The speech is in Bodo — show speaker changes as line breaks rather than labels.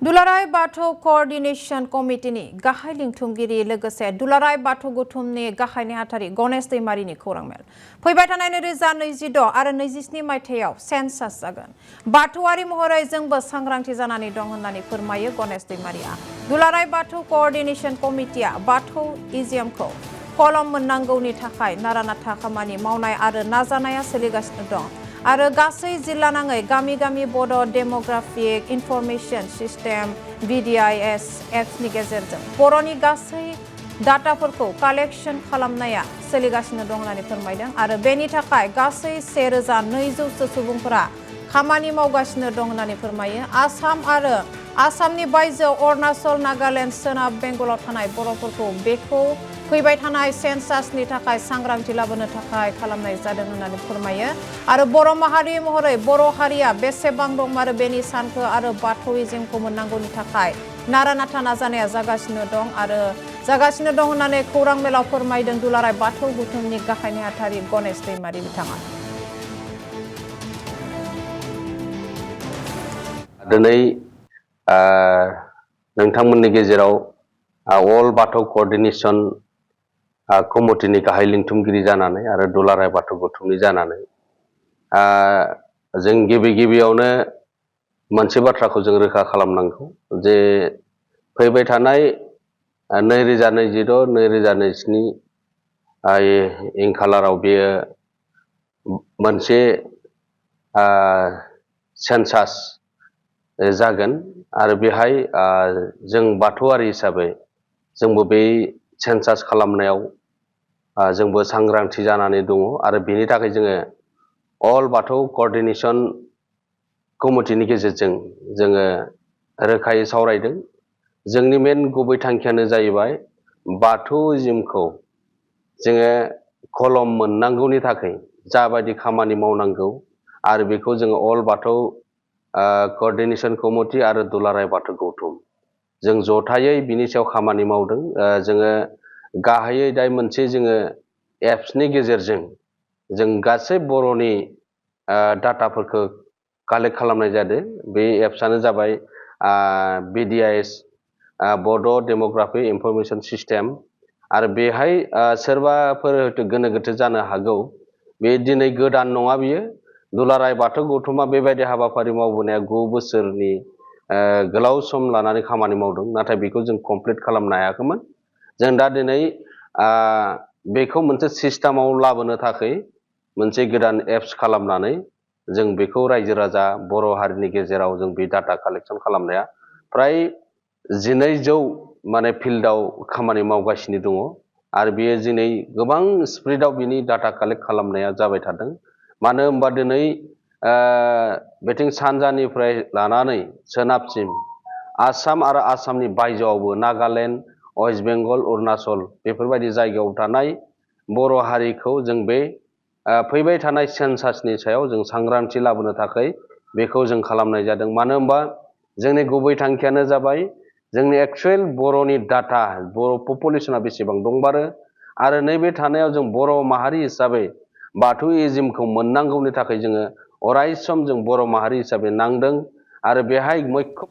दुलाराय बाथौ कोअर्डिनेशन कमिटिनि गाहाय लिंथुमगिरि लोगोसे दुलाराय बाथौ गौथुमनि गाहाय नेहाथारि गणेश दैमारिनि खौरांमेल फैबाय थानाय 2026 आरो 27 मायथाइयाव सेन्सास जागोन। बाथौआरि महरै जोंबो सांग्रांथि जानानै दं होननानै फोरमायो गणेश दैमारिया। दुलाराय बाथौ कोअर्डिनेशन कमिटिया बाथौ इजिएमखौ कलम मोननांगौनि थाखाय नारा-नाथा खामानि मावनाय आरो नाजानाया सोलिगासिनो दं आरो गासै जिल्ला नाङै गामि गामि बड' डेमोग्राफिक इनफरमेशन सिस्टेम BDIS एप्सनि गेजेरजों बर'नि गासै डाटाफोरखौ कालेक्शन खालामनाया सोलिगासिनो दं होननानै फोरमायदों आरो बेनि थाखाय गासै 1200 सुबुंफोरा खामानि मावगासिनो दं होननानै फोरमायो। आसाम आरो आसामनि बायजोआव अरुणाचल, नागालेण्ड, सोनाब बेंगलाव थानाय बर'फोरखौ बेखौ फैबाय थानाय सेन्सासनि थाखाय सांग्रांथि लाबोनो थाखाय खालामनाय जादों होननानै फोरमायो आरो बर' माहारि महरै बर' हारिया बेसेबां दं आरो बेनि सानखो आरो बाथौइजिमखौ मोननांगौनि थाखाय नारा-नाथा नाजानाया जागासिनो दं होननानै खौरां मेलाव फोरमायदों दुलाराय बाथौ गौथुमनि गाहाय नेहाथारि गणेश दैमारि बिथाङा।
दिनै नोंथांमोननि गेजेराव अल बाथौ कोअर्डिनेशन कमिटिनि गाहाय लिंथुमगिरि जानानै आरो दुलाराय बाथौ गौथुमनि जानानै जों गिबियावनो मोनसे बाथ्राखौ जों रोखा खालामनांगौ जे फैबाय थानाय 2026-2027 इंखालाराव बेयो मोनसे सेन्सास जागोन आरो बेहाय जों बाथौआरि हिसाबै जोंबो बे सेन्सास खालामनायाव जोंबो सांग्रांथि जानानै दङ आरो बेनि थाखाय जोङो अल बाथौ कोअर्डिनेशन कमिटिनि गेजेरजों जोङो रोखायै सावरायदों। जोंनि मेन गुबै थांखियानो जाहैबाय बाथौइजिमखौ जोङो कलम मोननांगौनि थाखाय जाबायदि खामानि मावनांगौ आरो बेखौ जोङो अल बाथौ कोअर्डिनेशन कमिटि आरो दुलाराय बाथौ गौथुम जों जथायै बिनि सायाव खामानि मावदों। जोङो गाहायै दा मोनसे जोङो एप्सनि गेजेरजों जों गासै बर'नि डाटाफोरखौ कालेक्ट खालामनाय जादों। बे एप्सआनो जाबाय BDIS बड' डेमोग्राफिक इनफरमेशन सिस्टेम आरो बेहाय सोरबाफोर गोनो गोथो जानो हागौ। बे दिनै गोदान नङा बियो। दुलाराय बाथौ गौथुमा बेबायदि हाबाफारि मावबोनाया 9 बोसोरनि गोलाव सम लानानै खामानि मावदों, नाथाय बेखौ जों कमप्लिट खालामनो हायाखैमोन। जों दा दिनै बेखौ मोनसे सिस्टेमाव लाबोनो थाखाय मोनसे गोदान एप्स खालामनानै जों बेखौ रायजो राजा बर' हारिनि गेजेराव जों बे डाटा कालेक्शन खालामनाया फ्राय 1200 माने फिल्डआव खामानि मावगासिनो दङ आरो बेयो दिनै गोबां स्पिडआव बिनि डाटा कालेक्ट खालामनाया जाबाय थादों। मानो होनबा दिनै बेथिं सानजानिफ्राय लानानै सोनाबसिम आसाम आरो आसामनि बायजोआवबो नागालेण्ड, वेस्ट बेंगल, अरुणाचल बेफोरबायदि जायगायाव थानाय बर' हारिखौ जों बे फैबाय थानाय सेन्सासनि सायाव जों सांग्रांथि लाबोनो थाखाय बेखौ जों खालामनाय जादों। मानो होनबा जोंनि गुबै थांखियानो जाबाय जोंनि एक्चुएल बर'नि डाटा, बर' पपुलेसना बेसेबां दंबारो आरो नैबे थानायाव जों बर' माहारि हिसाबै बाथौइजिमखौ मोननांगौनि थाखाय जोङो अराय सम जों बर' माहारि हिसाबै नांदों आरो बेहाय मैखोम